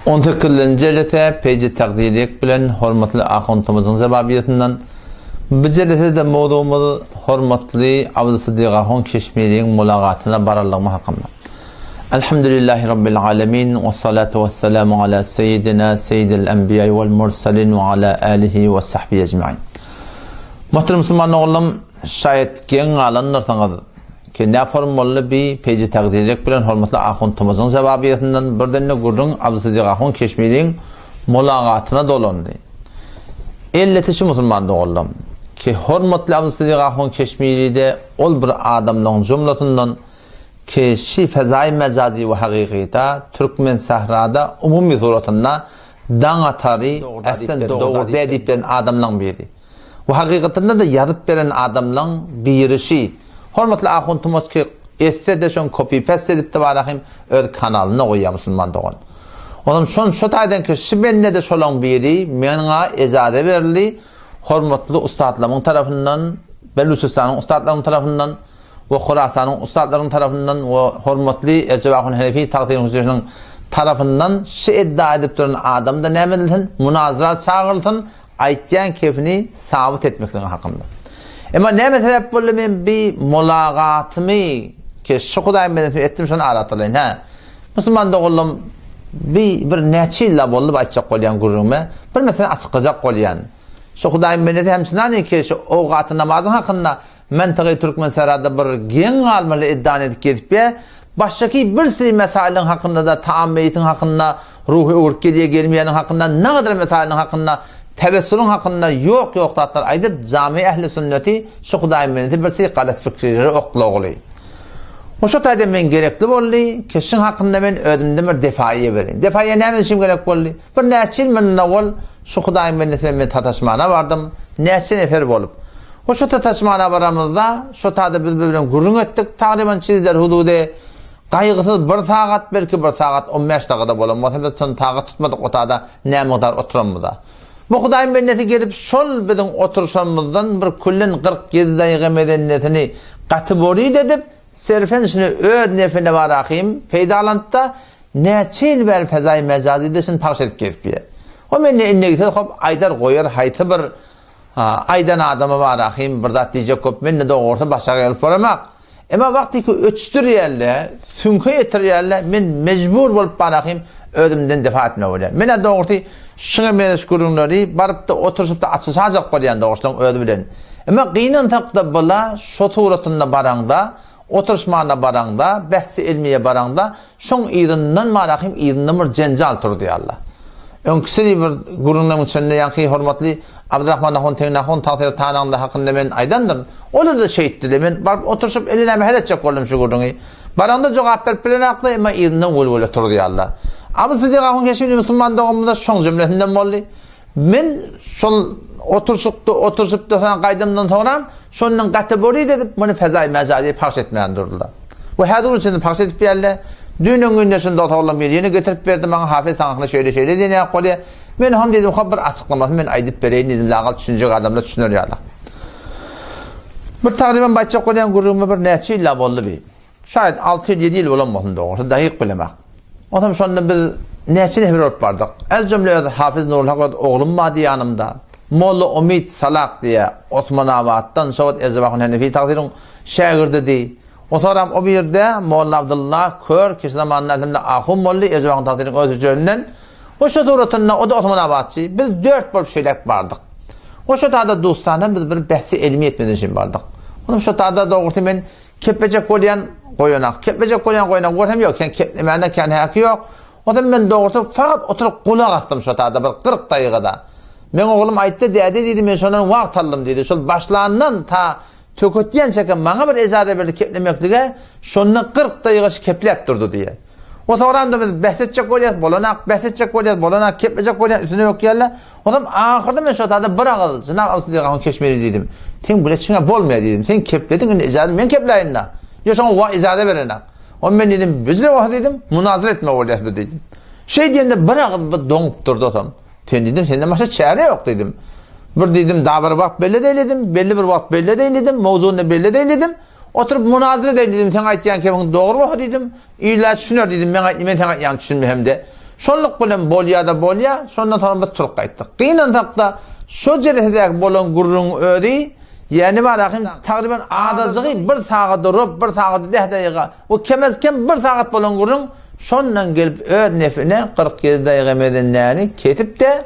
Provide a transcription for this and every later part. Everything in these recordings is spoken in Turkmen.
On sekizinji jelese Peýji Takdiriýek bilen hormatly ahuntymyzyň jebabiýasyndan Bu jelesede mowzugymyz hormatly Abdylsydyk ahun Keşmiriň mulagatyna baralygmy hakynda. Elhamdülillahi Rabbil alemin we salatu we selamu ala seýidina seýidil enbiýai wal mursalin we ala alihi we sahbihi ecmain. Muhterem musulman ogullarym, şaýat geň galandyrsyňyz ki näform boldy bi Peýji Takdiriýek bilen hormatly ahuntymyzyň jebabiýasyndan birden-de gürrüň Abdylsydyk ahun Keşmiriň mulagatyna dolandy. Elleti şu musulman doganlam, ki hormatly Abdylsydyk ahun Keşmiride ol bir adamlaň jumlasyndan ki şi fezaýy mejazy we hakykyda türkmen sährada umumy suratynda daň atary äslen dogry dä diýip beren adamlaň biri. We hakykatynda-da ýazyp beren adamlaň biri şi. Hormatly ahun Tumas ki etse-de şoň copy-paste edip-de barahym öz kanalynda goýýar musulman dogan. Onam şon şo taýdan ki şi bende-de şolaň biri meňa ejaze berildi hormatly ussatlamyň tarapyndan Beluçistanyň ussatlarynyň tarapyndan we Horasanyň ussatlarynyň tarapyndan we hormatly Erjep ahun Henefi tagsyryň hüjjesiniň tarapyndan şi edda edip duran adam-da näme edilsin munazara çagyrylsyn aýtýan kefini sabyt etmekligiň hakynda. Emma näme sebäp boldy men bi mulagatymy ki şu Hudaýyň bendesine etdim şony aratalaýyn hä. Musulman doganlarym bi bir näçe ýylla boldy bu aýtjak bolýan gürrüňime bir meseleni açyklajak bolýan. Şu Hudaýyň bendesi hemçinany ki şu owgaty namazyň hakynda Mentygy Türkmensährada bir geň galmaly eddany edip gezipýä. Başdaky bir sri mesailiň hakynda-da taam meýitiň hakynda, ruhy öwrüp gelýä gelmeýäniň hakynda, nagadar mesailiň hakynda, tewessulyň hakynda ýok-ýok zatlar aýdyp jamy ähli sünneti şu Hudaýyň bendesi bir sri galat fikrilere oklagly. O şo taýda men gerekli boldy, keşiň hakynda men özümden bir defaýa bereýin. Defaýa näme üçin gerek boldy? Bir näçe ýyl mundan owal şu Hudaýyň bendesi bilen men sataşmana bardym, näçe nefer bolup. O şo sataşmana baramyzda, şo tada biz bir bilen gürrüň etdik, tagryban çizler hududy gaýgysyz bir sagat, belki bir sagat 15 dakada bolan bolsa, biz şony tagat tutmadyk o tada näme mukdar oturanymyza. Bu Hudaýyň bendesi gelip şol biziň oturyşanymyzdan bir küllen 47 daýyga mezennesini gaty borid edip, serfen şuny öz nefine barahym peýdalanypda, näçe ýyl bäri fezaýy mejazyda şuny pagş edip gezipýär. O mende indegisiz hop aýdar goýar haýsy bir aýdan adama barahym bir zat diýjek bolup mende dogrusy başa gelip boramak. Emma wagtyky öçdürýärler, süňke ýetirýärler, men mejbur bolup barahym özümden defa etmeli bolýan. Men-ä dogrusy şuňa meňzeş gürrüňleri baryp-da oturyşyp-da açyşajak bolýan dogrusynyň özi bilen. Emma gynansak-da bula şo suratynda baraňda, oturyşmana baraňda, bähsi ilmiýe baraňda şoň yzyndan barahym yzyndan bir jenjal turuzýarlar. Öňküsi bir gürrüňleriň içinde ýaňky hormatly Abdyrahman ahun Tegin ahun tagsyr tanaňda hakynda men aýdandyryn. Olar-da şeýtdiler. Men baryp oturyşyp ele näme hal etjek boldum şu gürrüňi. Baraňda jogap berip bilenaklar, emma yzyndan welwele turuzýarlar. Abu Sydyk ahun Keşmiri musulman doganymyz-da şoň jümlesinden boldy. Men şol oturyşykda oturyşyp-da soň gaýdamdan soňram şondan gaty borid edip muny fezaý mejazy pagş etmän durdular. We häzir gün içinde pagş edip ýärler. Düýn öňňünde şunda otaglam biri ýene getirip berdi maňa Hafiz saňa şeýle şeýle diýen ýaly bolýar. Men hem diýdim hop bir açyklamasyny men aýdyp bereýin diýdim lagal düşünjek adamlar düşüner ýaly. Bir tagryban aýtjak bolýan gürrüňime bir näçe ýylla boldy bi. Şaýat 6 ýyl 7 ýyl bolan bolsun dogrusy daýyk bilemak. Onsoň şonda biz näçe nefer bolup bardyk. Ez jümle öz Hafiz Nurulhak öz oglum bardy ýanymda. Molla Umyt Salak diýe Osmanabatdan şo wagt Erjep ahun Henefi tagsyryň şägirdidi. Osaram o birde Molla Abdylla kör kişi zamanynda elhemdülillah ahun boldy Erjep ahun tagsyryň öz hüjresinden. O şo suratynda o-da Osmanabatçy. Biz dört bolup şeýläk bardyk. O şo tada dustana biz bir bähsi elmi etmeden üçin bardyk. Onuň şo tada dogrusy men keplejek bolýan goýanak, keplejek bolýan goýanak görsem ýok, sen keplemäne kän häki ýok. Ondan men dogrusy fakat oturyp gulak asdym şo tada bir 40 daýygada. Meň oglum aýtdy, däde diýdi, men şondan wagt aldym diýdi. Şol başlandan ta töketýänçäkä maňa bir ejaza berdi keplemeklige, şonda 40 daýyga şu kepläp durdy diýýär. O soramda biz bäs etjek bolýas, bolanak, bäs etjek bolýas, bolanak, keplejek bolýas, üstüne bökýärler. Onam ahyrda men şo tada bir agyz, jynap Abdyl Gahun Keşmiri diýdim. Seň bileçiňe bolmaýar diýdim. Sen keplediň, indi ejaza men kepläýin-dä. Ýok, şoňa wa ejaza berenak. Onam men diýdim, bizde bolsa diýdim, munazara etmek bolýas biz diýdim. Şeý diýende bir agyz bir doňup durdy otam. Sen diýdim, senden başga çäre ýok diýdim. Bir diýdim, da bir wagt belli edeýin diýdim, belli bir wagt belli edeýin diýdim, mowzugyny belli edeýin diýdim. Oturyp munazara edeýin diýdim, seň aýtýan kepiň dogry bolsa diýdim, iller düşüner diýdim, men aýt, men seň aýtýanyňy düşünmesem-de. Şonluk bilen bolýa-da bolýa, şondan soňra biz turup gaýtdyk. Gynansak-da, şo jelesedäki bolan gürrüňiň özi, ýäni barahym, tagryban azajygy bir sagada rup, bir sagada deh daýyga we kemez-kem bir sagat bolan gürrüň şondan gelip öz nefine 47 daýyga mezennäni kesip-de,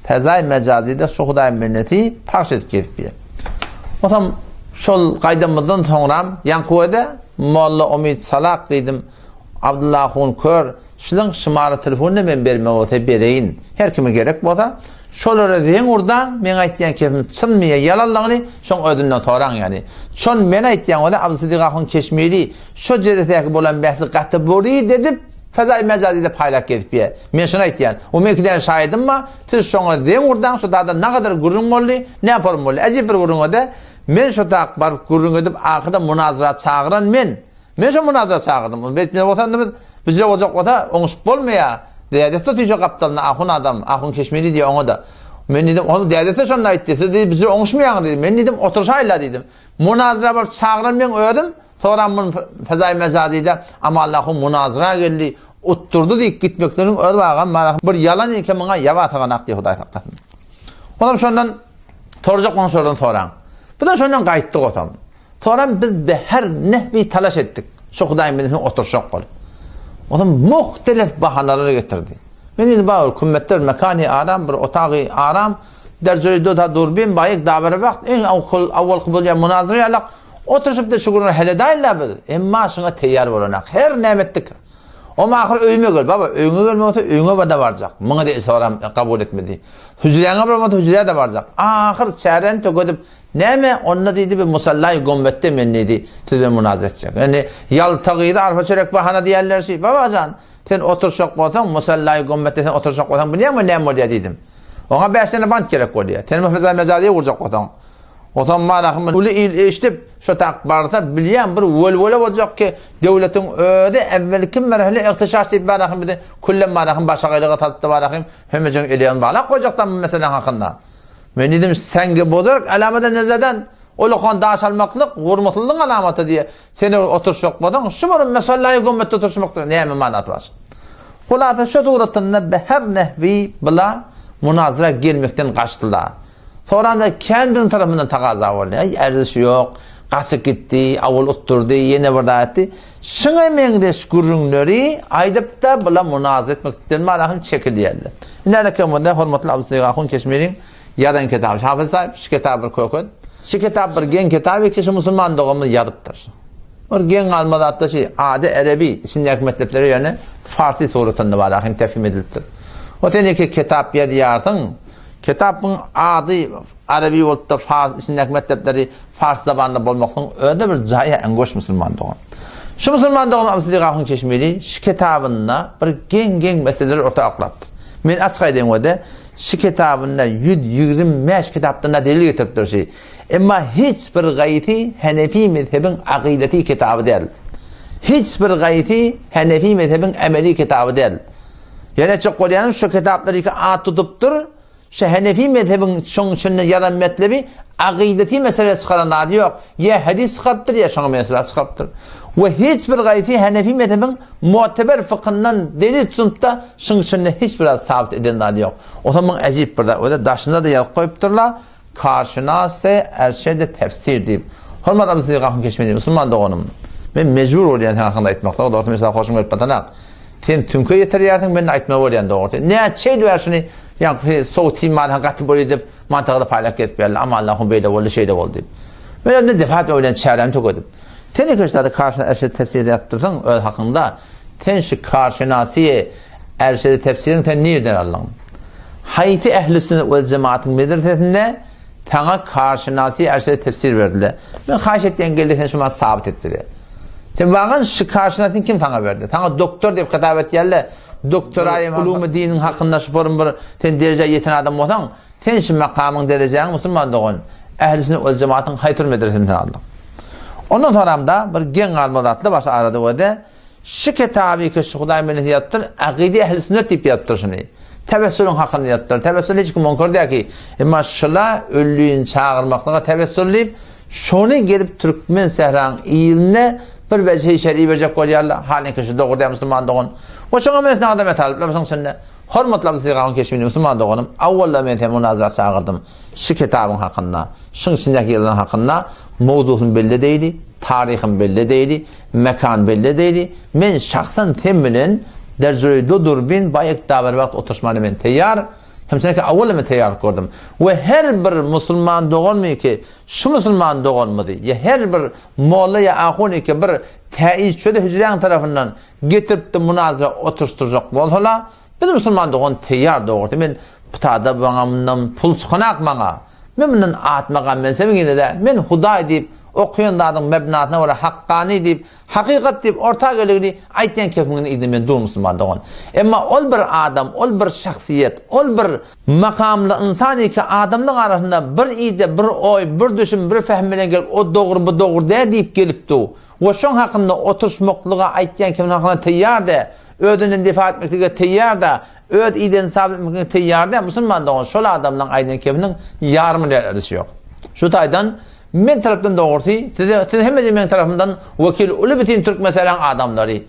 fezaý mejazyda şu Hudaýyň bendesi pahş edip gezip ýör. Onsoň şol gaýdanymyzdan soňram ýaňky wede Molla Umyt salak diýdim, Abdylla ahun kör, Şunuň şumara telefonyny men bermek bolsa bereýin. Her kime gerek bolsa, şolara zeň urdaň, meň aýtýan kepim çynmy ýa ýalanlygyny şoň özünden soraň ýaly. Şon men aýtýan bolsa Abdysydyk ahun Keşmiri şo jedesäki bolan bähsi gaty burid edip fezaý mejazyda paýlap gezip ýe. Men şony aýtýan. O meň iki däne şaýydym bar. Siz şoňa zeň urdaň şo dada nagadar gürrüň boldy, näporum boldy. Äjip bir gürrüň ode. Men şo tak baryp gürrüň edip ahyrda munazara çagyran men. Men şo munazara çagyrdym. Ol beýtmeli bolsa indi biz bijire boljak bolsa oňuşyp bolmaýar. Dädesi-de tüýje gapdalynda ahun adam, ahun keşmiri diýýär oňa-da. Men diýdim, ol dädesi-de şonda aýtdy, siz diýdi bijire oňuşmaýaňyz diýdi. Men diýdim, oturyşaýla diýdim. Munazara baryp çagyran meň özüm, soram mun fezaý mejazyda Amanly ahun munazara geldi, utdurdy diýip gitmekliginiň özi bagam bar. Bir ýalan eken muňa ýaba saganak diýip Hudaý saklasyn. Olam şondan sorajak bolsaň şolardan soraň. Bizem şondan gaýtdyk osam. Soňram biz be her nehwi talaş etdik, şu Hudaýyň bendesine oturyşjak bolup. Onsoň muhtelif bahanalar getirdi. Men indi bar bir kümmetde bir mekany aram, bir otagy aram, der joýy dota durbin, baýyk dabara wagt, iň awwalky bolýan munazara ýalak, oturyşyp-da şu gürrüňe heledaýynla biz, emma şuňa teýýar bolanak. Her näme etdik. Om ahyr öýüme gel, baba, öýüňe gelmek bolsa öýüňe-de barjak. Muňa-da soram kabul etmedi. Hüjräňe barmak bolsa hüjrä-de barjak. Ahyr çäräni tökedip, Näme, onda diýdi, bir musallaýy gombetde men diýdi, siz bilen munazara etjek. Indi ýalta gyzy arpa çörek bahana diýerler şi. Babajan, sen oturşak bolsaň, musallaýy gombetde sen oturşak bolsaň, bilýäňmi näme bolýar diýdim. Oňa bäş däne bant gerek bolýar. Sen mufaza mejazyýa gurjak bolsaň. Onsoň manahym uly il eşidip, şo tak barsa, bilýän bir welwele boljak ki, döwletiň özi äwwelki merhele ihtişaş diýip manahym bizi küllem manahym başagaýlyga salypdy manahym, hemmejegiň eleýan balak goýjakda bu meseläň hakynda. Men diýdim, Seňge bozark alamada nezadan, ulakan daş almaklyk gurmasyzlygyň alamaty diýe, sen eger oturyşjak bolsaň, şu bir mesellaýy gömmetde oturyşmakdyr, näme manasy bar? Hulasa şu suratynda be her nehwi bila munazara gelmekden gaçdylar. Soranda kän biziň tarapymyzdan tagaza boldy. Aý, erzişi ýok, gaçyp gitdi, awul utdurdy, ýene bir zat etdi. Şuňa meňzeş gürrüňleri aýdyp-da bula munazara etmekden marahym çekilýärler. Indi äleke munda hormatly Abduslyg ahun Keşmiriň ýazan kitaby. Hafyz sahyp şu kitaby bir köket. Şu kitap bir geň kitap eken şu musulman doganymyz ýazypdyr. Bir geň galma zatda şu ady erebi içindäki metlepleri ýöne farsi suratynda bar ahim tefhim edilipdir. O sen iki kitap ýazýarsyň. Kitapyň ady Arabi bolup-da fars içindäki metlepleri fars zabanynda bolmaklygyň özi bir jaýa äňgoş musulman dogan. Şu musulman dogan Abdysydyk ahun Keşmiri şu kitabynda bir geň-geň meseleleri orta oklapdyr. Men açyk aýdaýyn wede, şu kitabynda 125 kitapdan-da delil getiripdir şu. Emma hiç bir gaýsy Hanefi mezhebiň akydeti kitaby däl. Hiç bir gaýsy Hanefi mezhebiň emeli kitaby däl. Ýöne aýtjak bolýanym şu kitaplar iki at tutupdyr. Şu Henefi mezhebiň şoň içinde ýazan metlebi akydeti mesele çykaran zady ýok. Ýa hadys çykarypdyr, ýa şoňa meňzeş zat çykarypdyr. We hiç bir gaýsy Henefi mezhebiň mu'teber fykyndan delil tutunyp-da şuň içinde hiç bir zat sabyt eden zady ýok. Onsoň muň äjip bir zat, özi daşynda-da ýazyp goýupdyrlar, Karşynasy erşedi tefsir diýip. Hormat Abdysydyk ahun Keşmiri, musulman doganym. Men mejbur bolýan sen hakynda aýtmaklyga, dogrusy men saňa hoşum gelip batanak. Sen tüňke ýetirýärsiň, men aýtmaly bolýan dogrusy. Näçe ýyl bäri şuny ýaňky sowty many gaty bolýar diýip, mantagda paýlap gezip ýörler. Aman Allahym beýle boldy, şeýle boldy diýip. Men özümde defa etmek bilen çärämi tökedip. Sen iki zady karşyna erşedi tefsir ýazypdyrsyň öz hakyňda. Sen şu karşynasy erşedi tefsiriň sen nirden aldyň? Haýsy ähli sünnet we jemaatyň medresesinde saňa karşynasy erşedi tefsir berdiler? Men haýyş etýän gel-de sen şu maňa sabyt et bize. Sen wagan şu karşynasyny kim saňa berdi? Saňa doktor diýip hitap etýärler. Doktoraýy ulumy diniň hakynda şu forum bir sen derejä ýeten adam bolsaň, sen şu makamyň derejäňi musulman dogan ähli sünnet we jemaatyň haýsy bir medresesinden aldyň? Ondan soramda bir geň galma zatlar başa arada wede Şu kitaby ki şu Hudaý meni ýazypdyr, Akydy Ehli Sünnet diýip ýazypdyr şuny. Tewessülüň hakyny ýazypdyr. Tewessül hiç kim munkar däl ki. Emma şula öllüni çagyrmaklyga tewessül diýip, şony gelip türkmen sähraň iline bir wejhi şer'i berjek bolýarlar. Halyňky şu dogry däl musulman dogan. We şoňa men seni adam etalyplar şoň içinde. Hormatly Abdysydyk ahun Keşmiri musulman doganym, awwalda men seni munazara çagyrdym. Şu kitabyň hakynda, şuň içindäki ýazylan hakynda mowzusyny belli edeýli, taryhyny belli edeýli, mekan belli edeýli. Men şahsan sen bilen derjeýi do durbin baýek da bir wagt oturyşmana men teýýar. Hem seneki awwalda men teýýarlyk gördüm. We her bir musulman doganmy ki, şu musulman doganymyzy ýa her bir molla ýa ahuny ki bir täiz çöde hüjräň tarapyndan getiripdi munazara oturyşdyrjak bolsala, biz musulman dogan teýýar dogrusy men putada maňa mundan pul çykanak maňa. Men mundan atmagam men sebiň däl. Men Hudaý diýip okaýan zadyň mebnasyna görä hakkany diýip hakykat diýip orta geligini aýtýan kefiňiň yzynda men dur musulman dogan. Emma ol bir adam, ol bir şahsyýet, ol bir makamly ynsan iki adamlyň arasynda bir ide, bir oý, bir düşüm, bir fähm bilen gelip o dogry bu dogry däl diýip gelip dur. We şoň hakynda oturyşmaklyga aýtýan kimiň hakynda teýýar dä, özünden defa etmeklige teýýar da, öz ideni sabit etmeklige teýýar dä, musulman dogan şol adamlaň aýdan keminiň ýarymyny ýerlisi ýok. Şu taýdan men tarapdan dogrusy size siz hemmeje meň tarapymdan wekil uly bütin türk meseläň adamlary.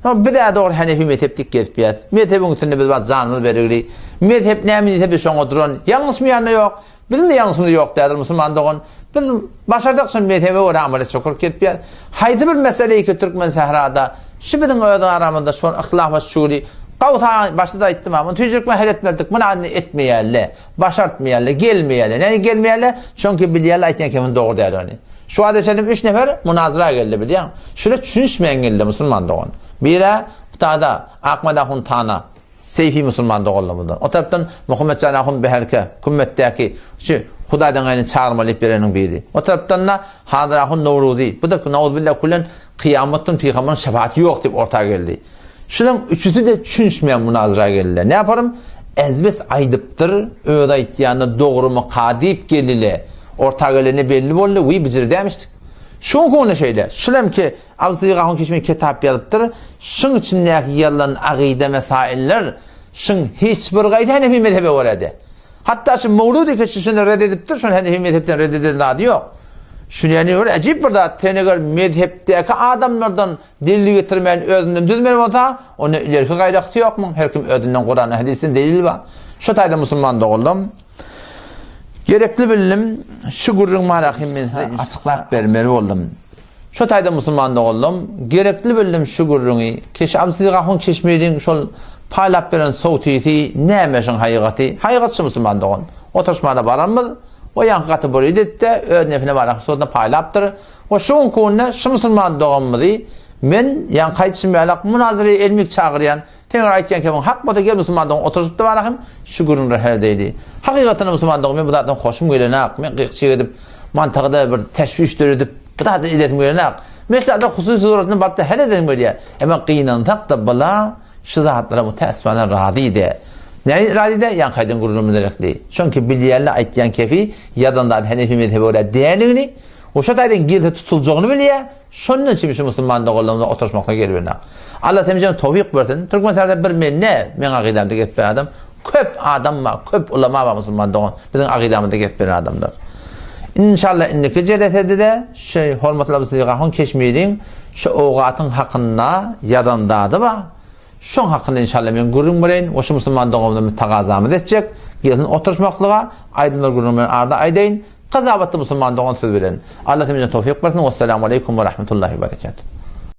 Biz-ä dogry hanefi mezhep diýip gezipýäs. Mezhebiň üstünde biz bar janymyz berigli. Mezhep näme diýse biz şoňa duran. Ýalňyşmaýan-da ýok. Biziň-de ýalňyşymyz ýok däldir musulman dogan. Biz başarsak şol mezhebe görä amal etjek bolup gezipýäs. Haýsy bir meseleýki türkmen sährada şu biziň öz aramyzda şol yhtilaf şugly gawsa başda-da aýtdym-a muny tüýjükme hal etmezdik muny indi etmeýärle. Başartmaýarlar, gelmeýärler. Näme gelmeýärler? Çünki bilýärler aýtýan kemiň dogry däldigini. Şu wagta çenli üç nefer munazara geldi bilýäň. Şular düşünişmän geldi musulman dogan. Biri Putada, Akmad ahun Tana, Seýfi musulman doganlarymyzdan. O tarapdan Muhammetjan ahun Beherke, Kümmetdäki şu Hudaýdan gaýyny çagyrmaly diýip bereniň biri. O tarapdan-da Hadyr ahun Nowruzy. Bu da nauzbillah külen kyýamatdan pygamberiň şefaati ýok diýip orta geldi. Şulaň üçüsi-de düşünişmeýän munazara geldiler. Ne yaparym? Ezbes aýdypdyr, öz aýtýany dogrumyka diýip gelile. Orta gelende belli boldy, wiý bijir dämişdik. Şuň kony şeýle. Şulam ki Alsygy ahun keşme kitap ýazypdyr. Şuň içindäki ýazylan agyda mesailler şuň hiç bir gaýdy hanefi mezhebe görä-de. Hatda şu Mowludi keşi şuny red edipdir, şuny hanefi mezhepden red eden zady ýok. Şuny ýani bir äjip bir zat, sen eger mezhepdäki adamlardan Delil getirmän özünden düzmeli bolsa, onda ilerki gaýraksy ýokmuň? Her kim özünden Kurandan hadysdan delil bar. Şu taýda musulman doganlarym, gerekli bildim, şu gürrüň barahym men size açyklap bermeli boldum. Şu taýda musulman doganlarym, gerekli bildim şu gürrüňi. Keş Absyz Gahun Keşmiriň şol paýlap beren sowtysy näme şoň haýygaty? Haýygat şu musulman dogan. Oturyşmana baranmyz, o ýaňky gaty buryt etdi, öz nefine barahym sowtuna paýlapdyr. We şu günki günde şu musulman doganymyzy men ýaňky aýdyşym ýalak munazara elmik çagyrýan. Sen eger aýtýan kebiň hak bolsa gel musulman dogan oturyşypda barahym şu gürrüňler her deýdi. Hakykatdan musulman dogan men bu zatdan hoşum gelenak. Men gyýkçyk edip mantagda bir teşwiş döredip bu zady edesim gelenak. Men şu zatlar hususy suratynda barypda her edesim gelýär. Emma gynansak-da bula şu zatlara mutäessifana razy däl. Näme razy däl? Ýaňky aýdan gürrüňimiz gerekli. Çünki bilýärler aýtýan kefi ýazan zady henefi mezhebe görä däldigini We şo taýdan gelse tutuljagyny bilýär, şondan üçin şu musulman doganlarymyza oturyşmakda gelibine. Allah hemmämize towfyk bersin. Türkmenistanda bir men ne, meň akydamda gep beren adam, köp adam bar, köp ulama bar musulman dogan, biziň akydamyzda gep beren adamlar. Inşallah indiki jelesede-de şu hormatly Abu Sydyk ahun Keşmiriň şu owgatyň hakynda ýazan zady bar. Şoň hakynda inşallah men gürrüň bereýin we şu musulman doganymyzdan tagazamyzy etjek, gelsin oturyşmaklyga, aýdymlar gürrüň bilen arda aýdaýyn. Kazabatda musulman dogan siz bilen. Allah hemmämize towfyk bersin. Wessalamu aleýkum we rahmetullahi we berekatuh.